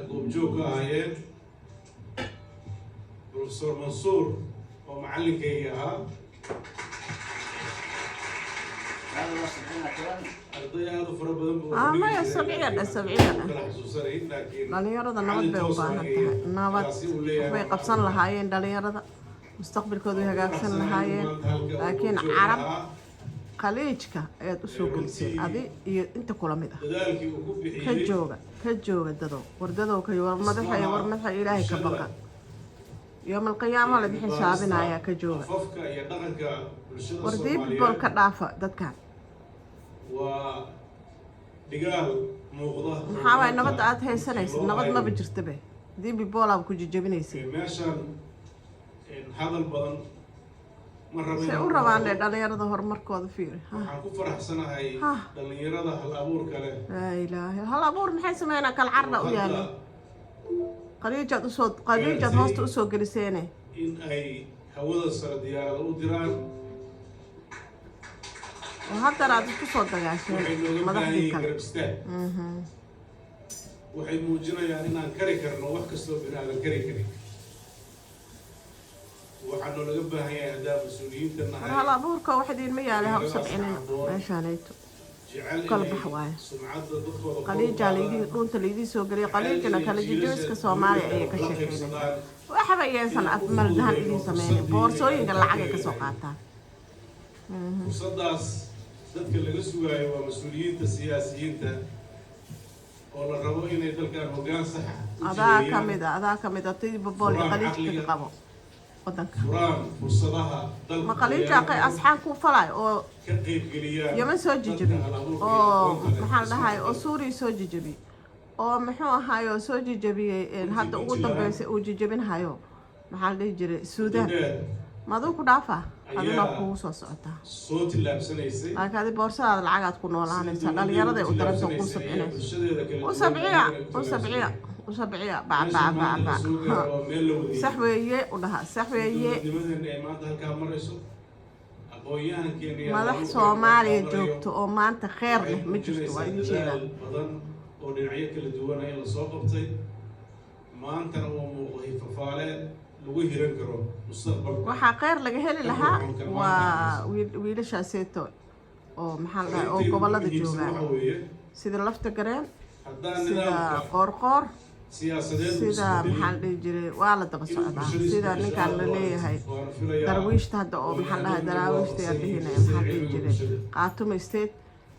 Goobjoog ka ahaayeen Professor Mansuur oo macallinkayga ahaa. Arday aada u fara badan buu Ah, ku dhigi maya, jiray, sabciya dheh, laakiin sabciya dheh. kala xasuusanayn, laakiin Dhalinyarada nabad macallin bay u toos baahan ah tahay. iyo Nabad kalaasi uu leeyahay waxbay waan qabsan arkaa. lahaayeen dhalinyarada, mustaqbalkooda way hagaagsan lahaayeen, Maanta halka uu laakiin goobjoog Carab ahaa, Khaliijka ayaad usoo geliseen, adi iyo inta kula mid ah. Dadaalkii uu ku Ka bixiyey jooga, ka jooga dadow, war dadow ka, war madaxa, war madaxa, Ilaahay ka baqa. Yowm alqiyaama la idin xisaabinayaa, ka jooga. Afafka iyo dhaqanka bulshada War Soomaaliyeed diibbool ka dhaafa dadkan. Waa dhigaal muuqda. Maxaa waay nabadda aad haysanaysid? Nabad maba jirtabe, diibiboolaaba ku jijabinaysid. Meeshan hadal badan ma rabo Say inaan u ku rabaan hadlo. Dhe dhalinyarada horumarkooda fiiri. Waxaan ku faraxsanahay dhalinyarada hal abuurka leh. Laa ilaaha, hal abuur maxay sameynaa? Kal carra u yaala. Qaliijaad usoo, qaliijaad hoosta usoo geliseene. In ay hawada sare diyaarada u diraan Oo haddana aad isku soo waxay dagaasheen nooga baahan madaxdii yihiin kale. Garab istaag. Waxay muujinayaan inaan kari karno wax kastoo bini aadan kari karin. Waxaa noolaga baahan yahay haddaan mas-uuliyiinta War nahay hal abuurka wax idiinma yaala, ha u sabcinina meeshaanayto. Jecel Kala inay bax waaye. sumcadda dadkooda kor u Qaliijaa laydin qaadaan, dhuunta laydiin soo geliyay, jecel qaliijana inay kala jiilasha jijibiska Soomaaliya ayay ka la sheekeynaysaa. qaybsadaan, Waxba yaysan afmaldahan idiin sameynin, boorsooyinka lacagay kasoo qaataan. Fursaddaas dadka laga sugaayo waa mas-uuliyiinta siyaasiyiinta oo la rabo inay dalkan hoggaan saxa u Adaa ka jiheeyaan, mid a, adaa ka mid a tiibabool iyo furaan qaliijka ka caqliga, qabo wadanka. Furaan fursadaha dalka Ma qaliija yeelan karo, asxaan kuu falay oo ka qaybgeliyaan Yemen soo dadka jijabiyey hal abuurka iyo oo aqoonta leh maxaa la dhahay oo dhismaha. Suuriya soo jijabiyey oo muxuu ahaay oo soo jijabiyey hadda ugu dambeysay uu jijabinhayo, maxaa la dhihi jiray, Suudaan. Dheer Maduu ku dhaafa adina ayaa kugu soo socotaa. Soo tillaabsanaysay. Laakiin adi boorsadaada lacagaad ku noolaanaysa, dhalinyaraday u daranta kuu sabcinaysa. Bulshadeeda kala U duwan sabciya, ayagana u sabciya, u sabciya, bac bac meesha bac maanta la bac. soo gaaro waa meel la wadiyey. Sax weeye, u dhaha, sax weeye. Dowladnimadeena ay maanta halkaa marayso, aqoon-yahankeena iyo Madax hal-abuurkeena Soomaaliya halkaa marayo, joogto oo maanta kheer waxay leh ma jirto, waa muujinaysaa idin sheegaa. Dadaal badan oo dhinacyo kala duwana in lasoo qabtay, maantana uu muuqday fafaale lagu hiran karo mustaqbalka. Waxaa kheyr laga heli Ka lahaa qurxoon kan maanta. Waa wiilashaaseeto oo maxaa la dhahay oo Arrintii ugu gobolada muhiimsan joogaan, waxa weeye sida Lafta Gareen, haddaan sida nidaamka Qoorqoor, siyaasadeed uu sida isbedelin, maxaa la dhihi jiray, waa la daba inuu socdaa, bulshada sida isbedesho ninkaan aad la u adag. leeyahay Waana filayaa Darwiishta hadda oo maxaa la dhahay, aqoon-yahanadu Daraawiishta yaa waafaqsan dhihinaya, yihiin maxaa la dhihi cilmiga jiray, bulshada. Qaatumo State,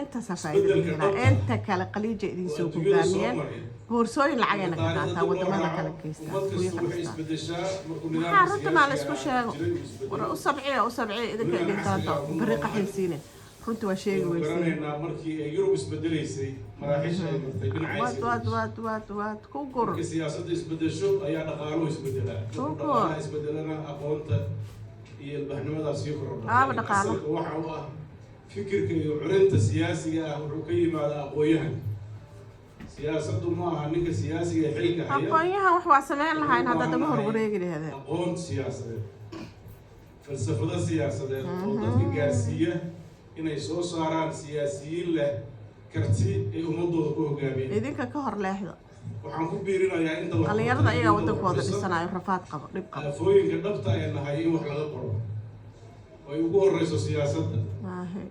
intaasaa faa'iido laga Isbedelka helaa. dhabta Inta kale qaliija idin oo soo adduunyada soo hogaamiyeen, maray. boorsooyin lacagayna ka Taariikhda qaataa, dib loo wadamada raaco, kala geystaa, ummad guryo kasta waxay fadhistaa. Isbedeshaa markuu Maxaa nidaamka runta maa la isku siyaasiga sheego? jiray uu isbedelo. War u sabciya, u sabciya, idinka Dunida idin casriga taata ah ku bari noolahay. Qaxaysiine, runta waa sheegi Waynu weyseen. Garanaynaa markii ay Yurub isbedelaysay maraaxiisha ay martay Waad dhinacaysa. Waad waad waad waad ku gur. Markii siyaasadda isbedesho ayaa dhaqaaluhu isbedelaa. Ku Markuu gur. dhaqaalaha isbedelana, aqoonta iyo ilbaxnimadaas sii korodha. Aaba Laakiin dhaqaalo. Asalka waxa u ah fikirka iyo curinta siyaasiga ah wuxuu ka yimaadaa aqoon-yahanka. Siyaasaddu ma aha ninka siyaasiga ee xilka haya. Aqoon-yahan wax waa sameyn lahayn haddaad uga horwareegi laheedeen. Aqoon siyaasadeed, falsafado siyaasadeed oo dadka gaarsiiya inay soo saaraan siyaasiyiin leh karti ay ummadooda ku hogaamiyaan. Idinka ka hor leexda. Waxaan ku biirinayaa inta wax Dhalinyarada qortay, ayagaa inta wadankooda wax dhisan, dhisanayo, rafaad qabo, dhib qabo. Aafooyinka dhabta ee nahay in wax laga qoro oo ay ugu horeyso siyaasadda, Maahe.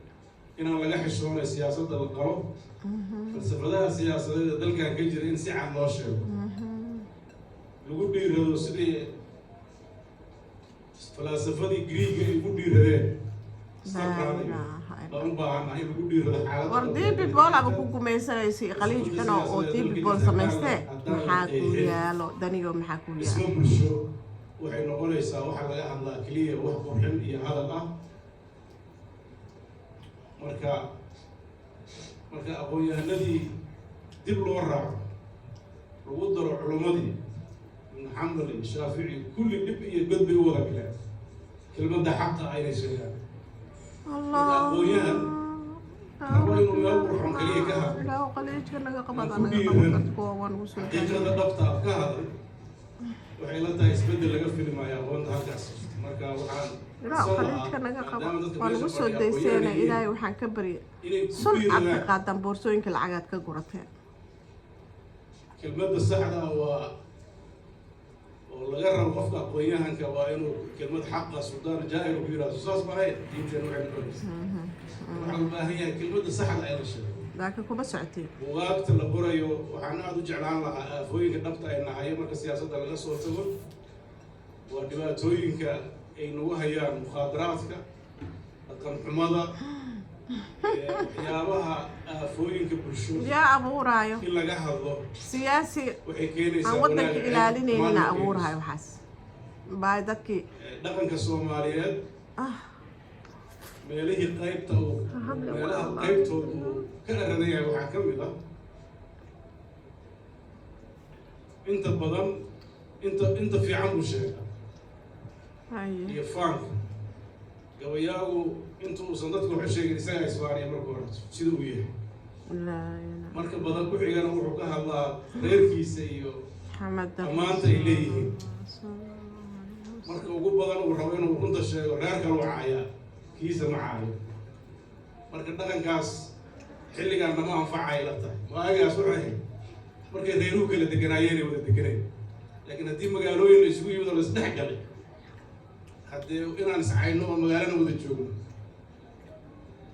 inaan laga xishoonay siyaasadda la qalo, falsafadaha siyaasadeed ee dalkan ka jira in si cad loo sheego, lagu dhiirado sidii falaasafadii Greega ay ugu dhiiradeen. Laa Socrates ilaaha illa. Baan u baahannahay in lagu dhiirado xaaladda War dalka diibi ka bool aba jirta. Ku gumaysanaysay qaliij xuno oo diibi bool samaystee, maxaa kuu yaalo danigo, maxaa kuu Dhismo yaalo? Bulsho waxay noqonaysaa waxaa laga hadlaa keliya wax qurxin iyo hadal ah. Marka aqoon-yahanadii dib loo raaco, lagu daro culummadii, Ibnu Xambali, Shaafici, kulli dhib iyo god bay u wada galeen kelmadda xaqa ah inay sheegaan. Allah. Aqoon-yahan rabo inuu meel qurxoon kaliya ka hadlo, Ilaahu qaliijka naga qabada, ku naga qaban dhiiran karta kuwa waan ugu soo xaqiiqada dhabta ah ka hadal, waxay la tahay isbeddel laga filmaayo aqoonta halkaas jirta. Marka waxaan Ilaahu codsan qaliijka lahaa, naga qabo. maadaama dadka Waa meesha nagu soo fadhiya dayseena. aqoon-yahan yihiin, Ilaahay waxaan ka baryay inay ku sun aad ka dhiiradaan qaadaan boorsooyinka lacagaad ka gurateen. Kelmadda saxda ah waa oo laga rabo qofka aqoon-yahanka waa inuu kelmad xaqa suldaan jaa'ir ku yidhahdo. Saas ma ahayn diinteena waxay noqonaysa. Waxaa loo baahan yahay kelmadda saxda in la sheego. Laakiin kuma socotiin. Buugaagta la qorayo waxaan aada u jeclaan lahaa aafooyinka dhabta ay nahayo marka siyaasadda laga soo tago waa dhibaatooyinka ay nagu hayaan mukhaadaraadka, dhaqan xumada, waxyaabaha aafooyinka bulsho Yaa abuuraayo? in laga hadlo. Siyaasi Waxay keenaysaa aan waddanka wanaag, ilaalinaynin xumaan ma abuuraayo. keenayso. Waxaas baa dadkii Dhaqanka Soomaaliyeed meelihii qaybta uu Hadle meelaha wallah. qaybtood uu ka aradan yahay waxaa ka mid ah inta badan inta fiican buu sheegaa iyo faanka. Gabayaagu inta uusan dadka waxu sheegin isagaa isfaaniya marka hore sida uu yahay. Laa ilaaha. Marka badan ku xigana wuxuu ka hadlaa reerkiisa iyo Maxamed ammaanta ay leeyihiin. Marka ugu badan uu rabo inuu runta sheego, reer kale u caayaa, kiisa ma caayo. Marka dhaqankaas xilligaan nama anfacay la tahay. Waagaas waxay ahayd markay reeruhu kala deganaayeen ay wada deganayn, laakiin haddii magaalooyin la isugu yimid oo la isdhex galay, haddee inaan iscayno oo magaalana wada joogno.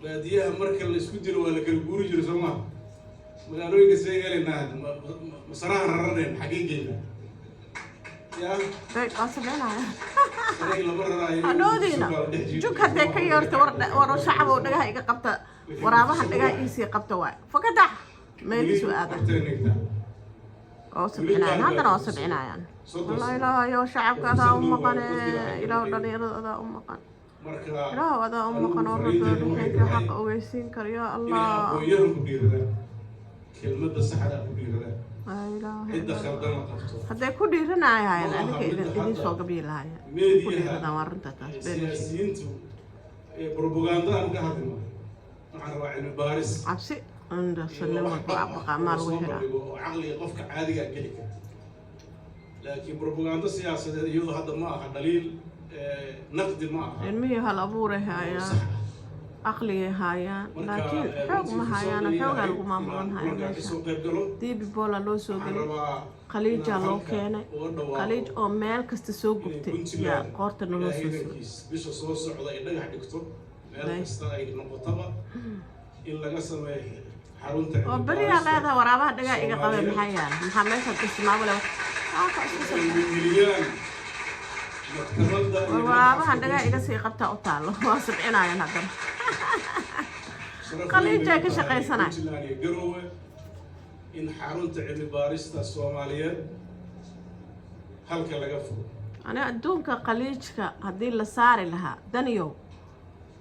Baadiyaha marka la isku dilo waa la kala guuri jiro, soo maha? Magaalooyinka see yeelaynaa? Masarahan raranayn, xaggee geynaa ya? Day, waa sabcinaya. Saray lama raraayo. Hadhoodiina jug hadday ka yeerto, war war shacab oo dhagaha iga qabta, waraabahan dhagaha iisii qabta waay, fakadax meelihiisu aada oo sabcinayaan, haddana waa sabcinayaan. Wallah, Ilaahayo, shacabka adaa u maqan, Ilaahu, dhalinyarada adaa u maqan. Marka Ilaahu, adaa u maqan oo anigu rabbi fariinteydu waxay bixinka tahay xaqa ogeysiin karo, yaa inay Allah. aqoon-yahan ku dhiiradaan, kelmadda saxda ku dhiiradaan, Laa ilaaha cidda illa Allah. khaldan la qabto. Hadday ku dhiiranayahayeen Ma aha adinka idin midda idin hadda soo gabiyi lahaayeen ku meediyaha dhiiradaan. Waa runta taas, been ma sheegin. Siyaasiyiintu ee propaganda aan ka hadli maayo, waxaan rabaa cilmi baaris Cabsi iyo indhasanimo wax ku dhab ah abaqaa oo maa lagu soo xiraa. bandhigo oo caqliga qofka caadigaa geli kara. Laakiin propaganda siyaasadeed iyadu hadda ma aha dhaliil, naqdi ma aha Ilmihii hal abuuray oo haayaan, sax ah. Aqligay haayaan, Marka laakiin xoog runtii ma fursad haayaan. ay Xoogaa ahayd lagu maamulan inaan haya kulankaa meesha. kasoo qayb galo. Diibi boola loo soo Waxaan gelay, rabaa Khaliijaa inaan loo halka keenay, uga dhawaaqo Khaliij oo meel kasta soo inay gubtay yaa Puntland qoorta naloo Ilaahay soo suray. idankiis bisha soo socda ay dhagax dhigto meel Day. kasta ay noqotaba in laga sameeyo xarunta Oo cilmi beriyaa baarista leedahay waraabaha dhagaa iga qabay. Soomaaliyeed. Maxaa yaala? Maxaa meeshaad ismaamule ka isku Ay sabta? weheliyaan maktabadda iyo Waraabahan madxafka dhagaa iga Puntland. sii qabtaa u taallo, waa sabcinayaan haddana. Sharaf weyn Khaliijaa bay ka u tahay shaqaysanay. Puntland iyo Garowe in xarunta cilmi baarista Soomaaliyeed halka laga furo. Ani adduunka Khaliijka haddii la saari lahaa, daniyow,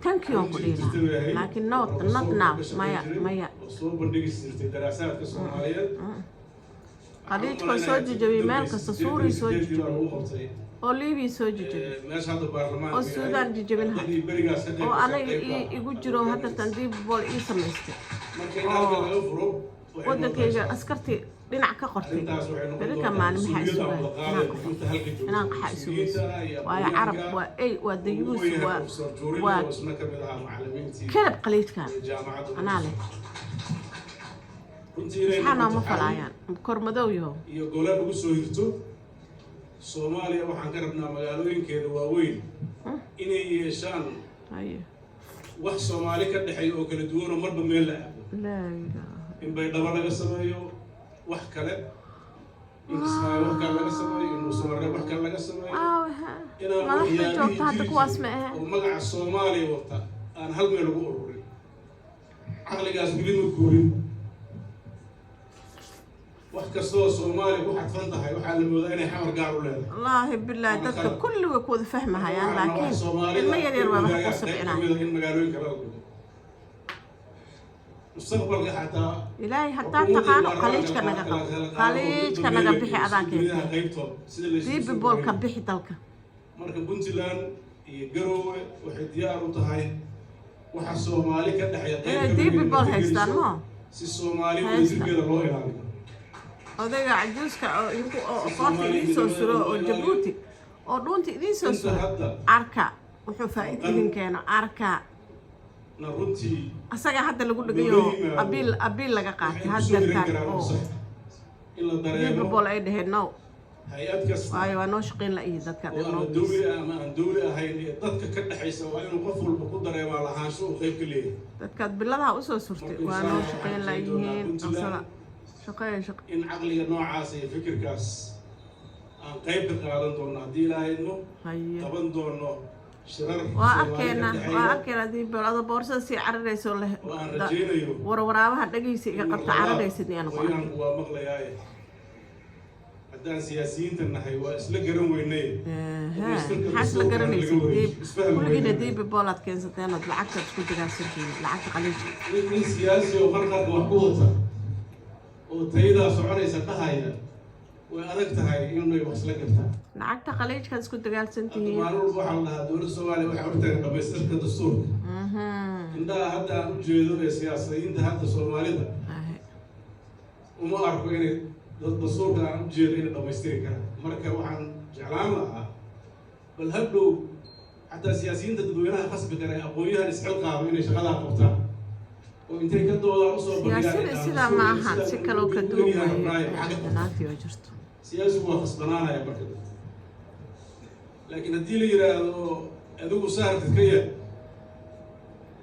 tankiyoon ku dhihi lahaa, laakiin not, not now. Maya, maya. Oo soo bandhigi jirtay daraasaadka Soomaaliyeed. Khaliijkoo soo jejebiyey meel kasta, Suuriya soo jejebiyey, oo Libiya soo jejebiyey, meesha hadda baarlamaanka oo Suudaan jejebin hay, ardadii berigaas ka qayb oo gashay aniga qayb baa igu jiro haddartan diib bool ii samaystay, marka in halka oo laga furo waxay waddankayga noqonaysaa askartii dhinac ka qortay. arrintaas waxay noqon Berika doontaa maalin maxaa mas-uuliyad aan isugaya wada qaadayno inaan qaxo, inta halka joogto, inaan qaxa isugayso? mas-uuliyiinta iyo Waayo Carab aqoonyahanka waa ey, waa ugu dayuus, weyn yahay waa Professor Juurin waa oo isna ka mid ahaa macallimiintii kelab Khaliijkan jaamacadda. Anaa leh. Runtii inay Maxaa noqoto nooma xarun falaayaan kor madow yahow? iyo gole lagu soo hirto. Soomaaliya waxaan ka rabnaa magaalooyinkeeda waaweyn inay yeeshaan Haye. wax Soomaali ka dhexeeya oo kala duwan oo marba meel la aado. Laa ilaaha. In Baydhabo laga sameeyo wax kale, in Kismaayo wax kale laga sameeyo, in Dhuusamareeb wax kale laga sameeyo, inaan Madaxda waxyaabihii joogta hadda jiri kuwaas ma jiray ahe. oo magaca Soomaaliya wata aan hal meel lagu ururin. Caqligaas weli ma guurin. Wax kastoo Soomaaliya ku xadfan tahay waxaa la moodaa inay Xamar gaar u leedahay. Wallaahi bilaahi, Ama dadka khalad. kulli way ku wada fahmahayaan, Waxaan rabaa laakiin Soomaalida ilmo yar yar baa wax ku in wadaagaan qayb sabcinaya. kamid ah in magaalooyin kale la dhigo mustaqbalka xataa. Ilaahay haddaad Xukuumadda taqaano, iyo Khaliijka baarlamaanka naga kala qabo, kala qaado Khaliijka naga meel bixi la adaa geeyo, gudaha keentay. qaybtood sida la isugu Diibi soo boolka dhaweeyo. bixi dalka. Marka Puntland iyo Garowe waxay diyaar u tahay waxa Soomaali ka dhexeeya qayb Inay ka mid diibi inay bool martigeliso haystaan moo si Soomaali haysta. wadajirkeeda loo ilaaliyo. Odayga cajuuska oo idinku oo Si qoorta Soomaali idiin soo midnimada suro loo oo ilaaliyo. Jabuuti oo dhuunta idiin soo Inta suro, hadda arka wuxuu faa'iid idin keeno, arka. Na runtii Asaga hadda lagu loola dhigayo yimaado abiil, abiil laga waxay qaatay kusoo hiran haddartan karaan oo oo sax. In la dareemo People ay dhaheen no. hay-ad kasta Waayo, waa noo shaqayn la-ihi dadka. oo ama dawli ah ama aan dawli ahayn ee dadka ka dhexaysa, waa inuu qof walba ku dareemaa lahaansho uu qayb ka leeyahay. Dadkaad biladaha usoo surtay waa noo shaqayn la-yihiin. Qabsada, shaqeeya, shaqe. In caqliga noocaas iyo fikirkaas aan qayb ka qaadan doono haddii Ilaahayno Haye. qaban doono shirar Waa Soomaali ka arkeena, waa dhexeeya arkeena haddii ado boorsada sii cararayso leh. oo aan rajaynayo Warwaraabaha dhagaysa iga in qabta. mar labaad Cararaysid iyaan ku arkay. Qoyaanku waa maqlayaaye, haddaan siyaasiyiinta nahay waa isla garan weynay. Maxaa isla garanaysid? Diib kulligiina diibi boolaad keensateen ood lacagtaad isku dagaalsantihiin, lacagta qaliijka. Nin siyaasi oo qarqarka wax ku wata oo tayadaa soconaysa dhahaya, way adag tahay inay wax isla gartaan. Lacagta qaliijkaad isku Hadda dagaalsantihiin. maalin walba waxaa la dhahaa dowladda Soomaaliya waxay hortaagan dhamaystirka dastuurka. Indhaha hadda aan u jeedo ee siyaasiyiinta hadda Soomaalida uma arko inay dastuurka aan u jeedo inay dhamaystiri karaan. Marka waxaan jeclaan lahaa, bal hadhow xataa siyaasiyiinta dadweynaha khasbi kara ee aqoon-yahan isxilqaamo inay shaqadaa qabtaan oo intay ka doodaan usoo bandhigaan Siyaasada ay sidaa ma ahan, si kaloo ka duwan yahay waaye. Rabnaayo, maxaa ka qabta? Naagtii oo jirto. Siyaasigu waa khasbanaanaya marka dambe, laakiin haddii la yidhaahdo adigu saartid ka yar,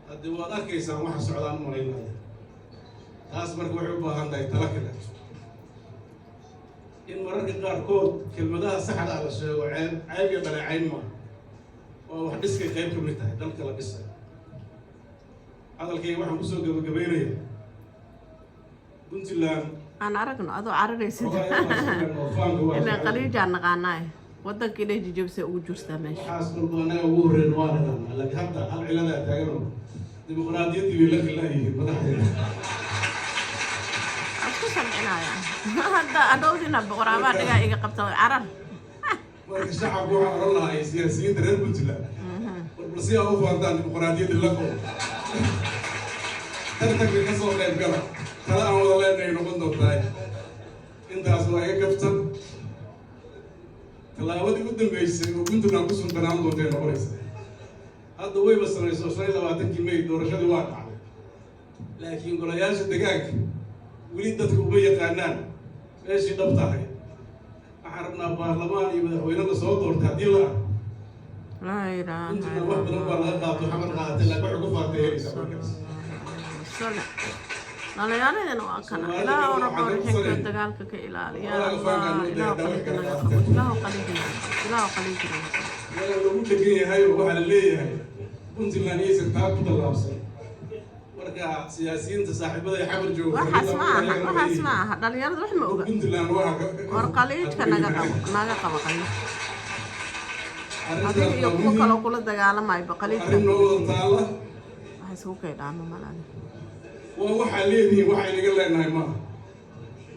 haddii waad arkaysaan waxa socdaan u malaynaya. Taas marka waxay u baahan tahay tala kale, in mararka qaarkood kelmadaha saxda ah la sheego. Ceeb, ceeb iyo dhaleecayn maaha, waa wax dhiskay qayb ka mid tahay dalka la dhisay. Hadalkayga waxaan kusoo gabagabaynayaa Puntland. Aan aragno adoo cararaysid. Xogaa yar baa sugan oo faanka waa Ilaa jecel. qaliijaan naqaanaay, wadanka inay jijabsay ugu jirtaa meesha. Waxaas walba annaga ugu horreyn waa naqaanaa, laakiin hadda hal ciladaa taaganoo dimuqraadiyaddii bay la khilaayihiin madaxdeeda. Waa isku samcinaya hadda, adhowdina waraabaa dhagaa iga qabta, carar. Marka shacabku waxaa odhan lahaa ay siyaasiyiinta reer Puntland, war bal si aa u faantaan dimuqraadiyaddii la qabo, tartanka ka soo qayb gala, tala aan wada leenahay noqon doontahay. Intaas waa iga kaftan. Tallaabadii u dambeysay oo Puntland ku suntanaan doontay noqonaysa hadda wayba samayso. 25-kii May doorashadii waa dhacday, laakiin golayaasha degaanka weli dadka uma yaqaanaan meeshii dhab tahay. Waxaan rabnaa baarlamaan iyo madaxweyne la soo doortay haddii la arko. Laa ilaaha. Puntland wax badan baa laga qaato, xamar qaadatay, laakiin waxay ku faantay helaysaa markaas. Dhalinyaradina waa kana. Soomaalida Ilaahu waxaa rabbo ka rixinka codsanaya. dagaalka ka ilaali, yaa Walaal, faanka Allah. noo Ilaahu daya, qaliijka naga dawlad qabo. kala. Ilaahu qaliijka naga qabo, Ilaahu qaliijka naga qabo. Waa lagu dhegan yahay oo waxaa la leeyahay Puntland iyaysan taa ku tallaabsan. Marka siyaasiyiinta saaxiibada ee xamar jooga Waxaas ma aha, waxaas ma aha. Dhalinyarada wax ma oga. Puntland waxa War qaliijka naga qabo, naga qabo qaliij, adiga iyo kuwo kaloo kula dagaalamayo qaliijka. Arrin noo wada taalla. Waxa isugu kaydhaama malaani. Waa waxaa leedihiin, waxay naga leenahay maaha.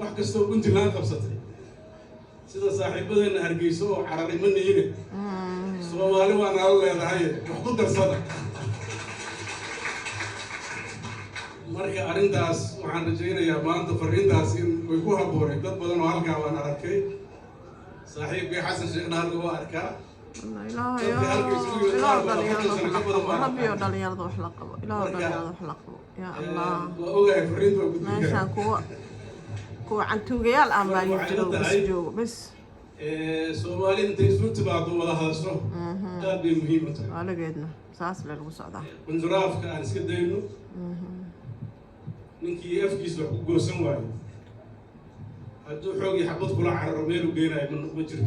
Wax kastoo Puntland qabsatay, sida saaxiibadeena Hargeysa oo cararay ma nihine, Soomaali waa nala leedahay, wax ku darsada. Marka arrintaas waxaan rajaynayaa maanta fariintaas in way ku habboonay. Dad badan oo halkaa waan arkay, saaxiibkay Xasan Sheekhna halka waa arkaa. Ilaahayo. Dadka halka isugu yimid Ilaahu qaar baa dhalinyarada wax 40 sano la ka badan qabo. baan Rabbiyo arkaa. dhalinyarada wax la qabo, Ilaahu. Marka, Dhalinyarada wax la qabo, yaa Allah. Waa ogahay fariinta waa gudbin karaa. Meeshaan kuwa cantuugayaal aan baa Marka waxay joogo la bas tahay joogo bas. Soomaali intay isu timaado wada hadasho aad bay muhiim u tahay. Waalageedna saas le lagu socdaa. Qunduraafka aan iska dayno. Ninkii afkiisa wax ku goosan waayo, hadduu xoogii xabad kula cararo, meelu geynayo ma jirto.